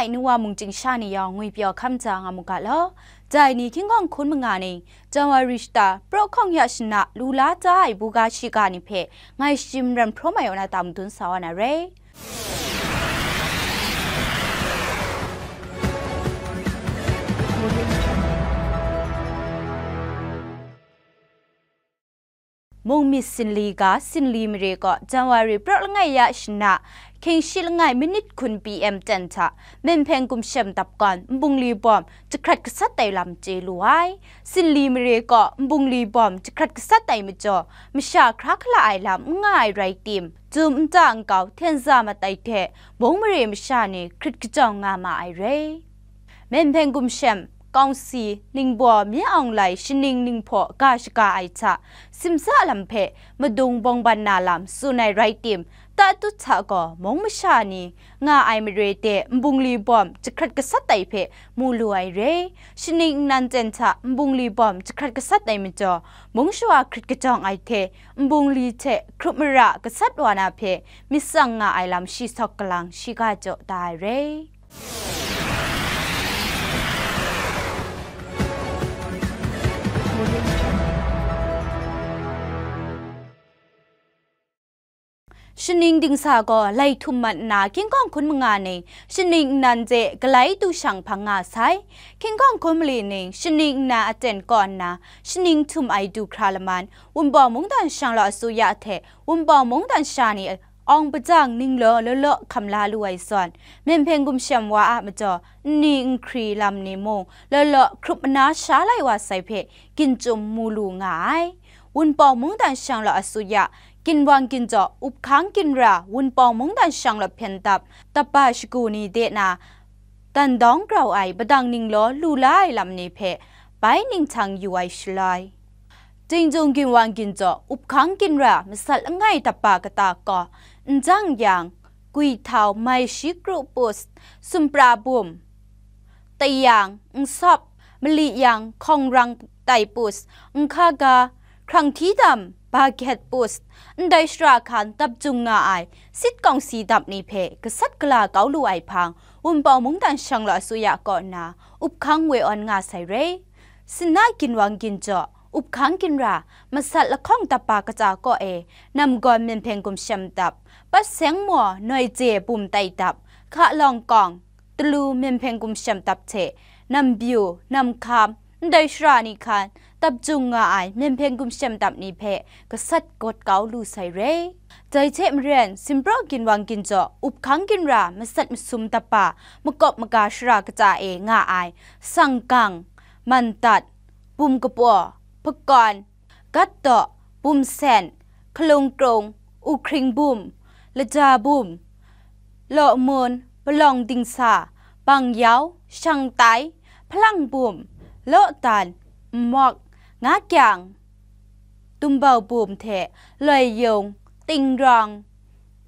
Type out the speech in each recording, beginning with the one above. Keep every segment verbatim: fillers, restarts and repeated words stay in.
Ai, nu wa mung chying sha ni yawng ngwipyaw hkam ja nga mu ga law. Dai ni hkying hkawng hkun manga ning, Janwari shata, Praw hkawng ya shana, lu la ta ai buga shiga ni hpe, ngai shim ram hpraw mai wa na ta madun sa wa na re. Mung myit sinli ga, sinli mare kaw, Janwari praw langai ya shana, hkying shi langai minit hkun P M ten hta, Myenhpeng Gumshem Dap gawn, nbungli bawm jahkrat gasat ai lam chye lu ai. Sinli mare kaw, nbungli bawm jahkrat gasat ai majaw, masha hkra hkala ai lam n nga ai rai tim, Jum nta nkau hten za mat ai hte, mung mare masha ni hkrit kajawng nga ma ai re. Myenhpeng Gumshem, Kawngsi, Ningbaw, Mye Aung Lai, Shaning Ninghpaw ga shaga ai hta, simsa lam hpe madung bawngban na lam tsun ai rai tim, tatut hta gaw mung masha ni nga ai mare de nbungli bawm jahkrat gasat ai hpe mu lu ai re. Shaning nnan ten hta nbungli bawm jahkrat gasat ai majaw, mung shawa hkrit kajawng ai hte, nbungli hte hkrup mara gasat wa na hpe myit tsang nga ai lam shi sawk galang shiga jaw da ai re. Shaning dingsa gaw lai htum mat nna, hkying hkawng hkun manga ning, shaning nnan de galai du shang hpang nga sai. Hkying hkawng hkun mali ning, shaning nnan aten kaw nna, shaning htum ai du hkra laman, Wunpawng Mungdan Shanglawt Asuya hte Wunpawng Mungdan sha ni awng bajang ninglaw law law hkam la lu ai zawn, Myenhpeng Gumshem wa a majaw nni nhkri lam ni mung law law hkrup mana sha lai wa sai hpe, ginchyum mu lu nga ai. Wunpawng Mungdan Shanglawt Asuya, Ginwang Ginjaw, Uphkang Ginra, Wunpawng Mungdan Shanglawt Hpyen Dap, Dapba Shagu ni de na, dan dawng grau ai padang ninglaw lu la ai lam ni hpe bai ninghtang yu ai shaloi, Dingjung Ginwang Ginjaw, Uphkang Ginra, Masat Langai Dapba Kata Kaw, Njang Yang, Gwi Htau, Mai Shi Kru Pus, Sumpra Bum, Tayang, Nsawp, Mali Yang, Hkawng Rang Tai Pus, Nhka Ga, Hkrang Hti Dam, Ba Gyet Pus, ndai shara hkan dap jung nga ai Sit Kawngsi dap ni hpe gasat gala kau lu ai hpang, Wunpawng Mungdan Shanglawt Asuya kaw nna up hkang we awn nga sai re. Sinna Ginwang Ginjaw, Uphkang Ginra, Masat Lahkawng Dapba Kata Kaw e, Namgawn Myenhpeng Gumshem Dap, Pat Seng Maw, Noi Je Bum Tai Dap, Hka Lawng Kawng, Talu Myenhpeng Gumshem Dap hte, Nambyu, Namhkam, ndai shara ni hkan dap jung nga ai Myenhpeng Gumshem Dap ni hpe gasat gawt kau lu sai re. Dai hte maren, Simpraw Ginwang Ginjaw, Uphkang Ginra, Masat Masum Dapba, Makawp Maga Shara Kata e nga ai Sanggang, Mandat, Bum Kapaw, Hpakawn, Gat Daw, Bum Sen, Hkalung Krung, Uhkring Bum, Laja Bum, Law Mun, Palawng Dingsa, Bang Yau, Shang Tai, Hpalang Bum, Law Dan, Nmawk, Nga Kyang, Dumbau Bum hte Loi Yung, Ting Rawng,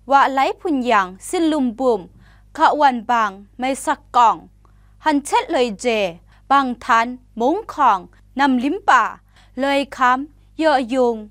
Wa Lai Hpun Yang, Sinlum Bum, Hka Wan Bang, Mai Sak Kawng, Han Htet Loi Je, Bang Htan, Mung Hkawng, Nam Limpa, Loi Hkam, Yaw Yung,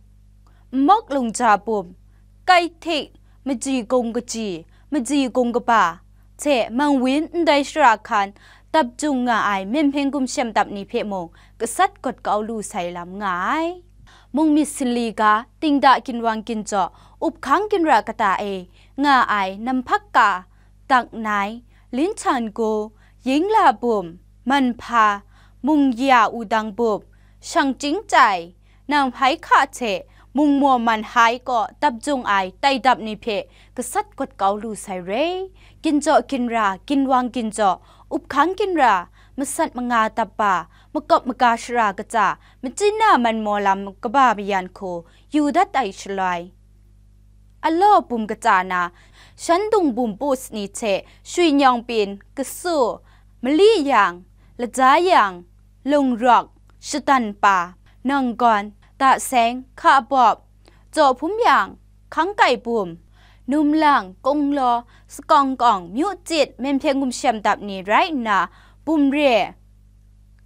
Nmawk Lungja Bum, Kai Htik, Maji Gung Kaji, Maji Gung Kaba, hte Mang Win ndai shara hkan dap jung nga ai Myenhpeng Gumshem Dap ni hpe mung gasat gawt kau lu sai lam nga ai. Mung myit sinli ga, Tingda Ginwang Ginjaw, Uphkang Ginra Kata e nga ai Namhpak Ka, Dak Nai, Lin Chan Gu, Yingla Bum, Man Hpa, Mung Ya Wudang Bum, Shang Chying Chai, Nang Hpai Hka hte Mung Maw Man Hai kaw dap jung ai tai dap ni hpe gasat gawt kau lu sai re. Ginjaw Ginra, Ginwang Ginjaw, Uphkang Ginra, Masat Manga Dapba, Makawp Maga Shara Kata, Machyina Man Maw Lam Kaba Mayan Hku yu dat ai shaloi, Alaw Bum Kata na, Shandung Bum Pus ni hte Shwi Nyawng Pyin, Kasu, Mali Yang, Laja Yang, Lungrawk, Shadan Pa, Nanggawn, Daseng, Hkabawp, Jaw Hpum Yang, Hkangkai Bum, Numlang, Kunglaw, Sakawng Kawng, Myu Chyit, Myenhpeng Gumshem Dap ni rai nna, Bum Re,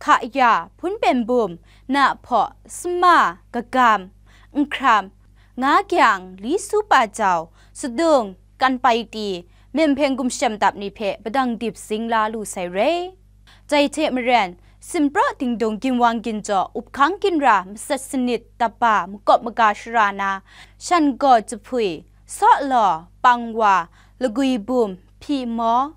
Hka Ya, Hpun Pen Bum, Nahpaw, Suma, Kagam, Nhkram, Nga Kyang, Li Su Pa Jau, Sadung, Kan Pai Ti, Myen Hpeng Gumshem Dap ni hpe padang dip zing la lu sai re. Dai hte maren, Simpraw Dingdung ginwang ginjaw uphkang ginra masat sanit dapa makawp maga shara na, Shangaw Jahpui, Sawlaw, Pangwa, Lagwi Bum, Hpyi Maw,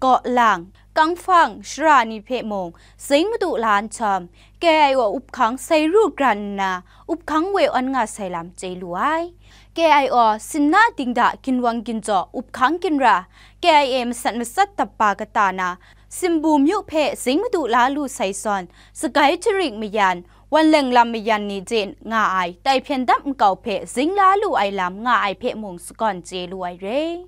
Kaw Lang, Kangfang shara ni hpe mung zing madu la nhtawm, K I O uphkang sai ru gran nna, uphkang we awn nga sai lam chye lu ai. K I O Sinna Dingda ginwang ginjaw uphkang ginra, K I A masat masat dapa kata na, Simbu myu hpe zing madu la lu sai zawn, Sagai Jarik mayan, Wanleng lam mayan ni hte nga ai tai hpyen dap nkau hpe zing la lu ai lam nga ai hpe mung sagawn chye lu ai re.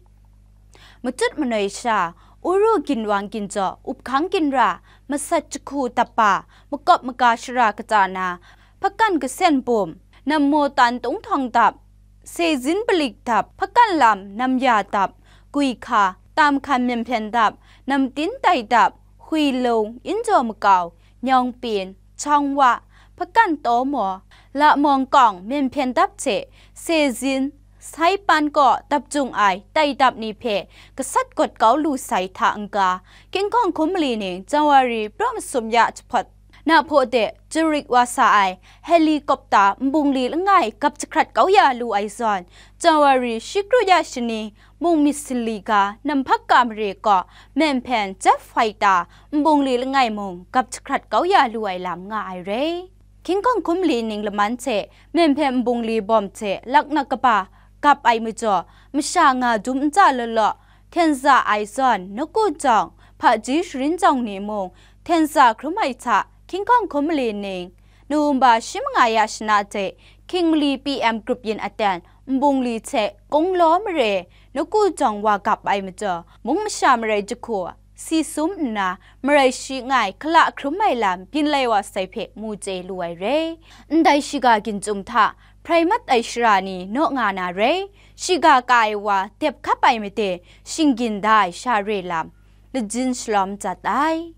Matut manoi sha, Uru ginwang ginjaw uphkang ginra, masat jahku dapa, makawp maga shara kata na, Hpakan Kasen Bum, Nammo Tan Tunghtawng Dap, Sezin Palik Dap, Hpakan Lam Namya Dap, Gwi Hka, Tam Hkan Myen Hpyen Dap, Namtin Tai Dap, Hui Lung, Injaw Makau, Nyawng Pyin, Chawng Wa, Hpakan Taw Maw, Lamawng Kawng Myen Hpyen Dap hte Sezin, Sai Pan kaw dap jung ai tai dap ni hpe gasat gawt kau lu sai hta n-ga, King Kong hkum mali ning Janwari praw masum ya jahpawt na hpaw de jarik wa sa ai helikopta nbungli langai gap jahkrat kau ya lu ai zawn, Janwari shi kru ya shani mung myit sali ga namhpak ka mare kaw Myen Hpyen jet fighter nbungli langai mung gap jahkrat kau ya lu ai lam nga ai re. King Kong hkum mali ning laman hte Myen Hpyen nbungli bawm hte laknak kaba gap ai majaw, masha nga dum nta law law, hten za ai zawn, Naku jawng, Hpaji sharin jawng ni mung hten za hkrum ai hta, King Kong hkum mali ning, November shi manga ya shana hte, King mali P M grup yin aten, nbungli hte kunglaw mare, Naku jawng wa gap ai majaw, mung masha marai jahku, si sum nna, marai shi ngai hkala hkrum ai lam byin lai wa sai hpe mu chye lu ai re. Ndai shiga ginjum hta, hprai mat ai shara ni naw nga na re, shiga ka ai wa dep hkap ai made, shinggyim da ai sha re lam, lajin shalawm jat ai.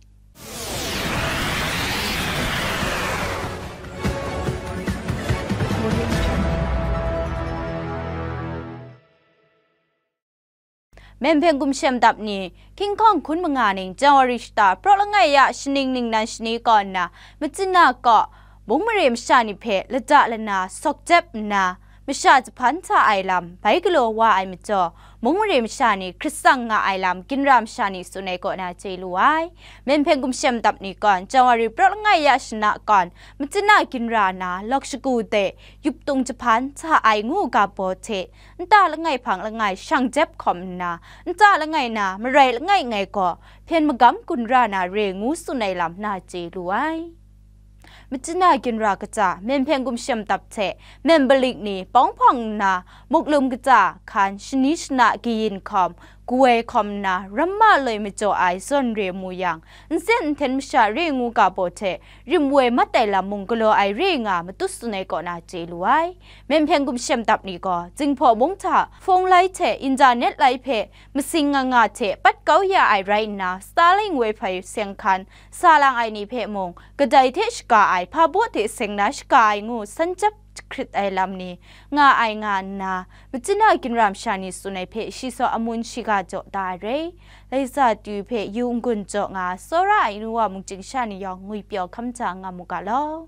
Myen Hpyen Gumshem Dap ni, King Kong hkun manga ning Janwari shata praw langai ya shaning ningnan shani kaw nna, Machyina kaw, mung mare masha ni hpe lada lana sawk jep nna, masha jahpan hta ai lam bai galaw wa ai majaw, mung mare masha ni hkrit tsang nga ai lam ginra masha ni tsun ai kaw na chye lu ai. Myen Hpyen Gumshem Dap ni kawn, Janwari praw langai ya shana kawn, Machyina ginra na lawk shagu de, yuptung jahpan hta ai ngu ga baw hte, nta langai hpang langai shang jep hkawm nna, nta langai na marai langai ngai gaw, hpyen magam gun ra na re ngu tsun ai lam na chye lu ai. Machyina ginra kaja, Myen Hpyen Gumshem Dap hte Myen Palik ni pawng hpawng nna, muklum kaja hkan shani shana kayin hkawm, gu ai hkawm nna, ramma loi majaw ai zawn re mu yang, nsen nhten masha re ngu ga baw hte, rim woi mat ai lam mung galaw ai re nga matut tsun ai kaw na chye lu ai. Myen Hpyen Gumshem Dap ni gaw, Zinghpaw mung hta, hpawng lai hte, internet lai hpe, masing nga nga hte, pat kau ya ai rai nna, Starlink Wi-Fi seng hkan, sa lang ai ni hpe mung, kadai hte shaga ai, hpa baw hte seng na shaga ai ngu, san jep hkrit ai lam ni, nga ai nga nna, Machyina ginra masha ni tsun ai hpe, shi saw amun shiga jaw da ai re. Laisa tu hpe yu n-gun jaw nga, tsawra ai nu wa mungchying sha ni yawng ngwi pyaw hkam ja nga mu ga law.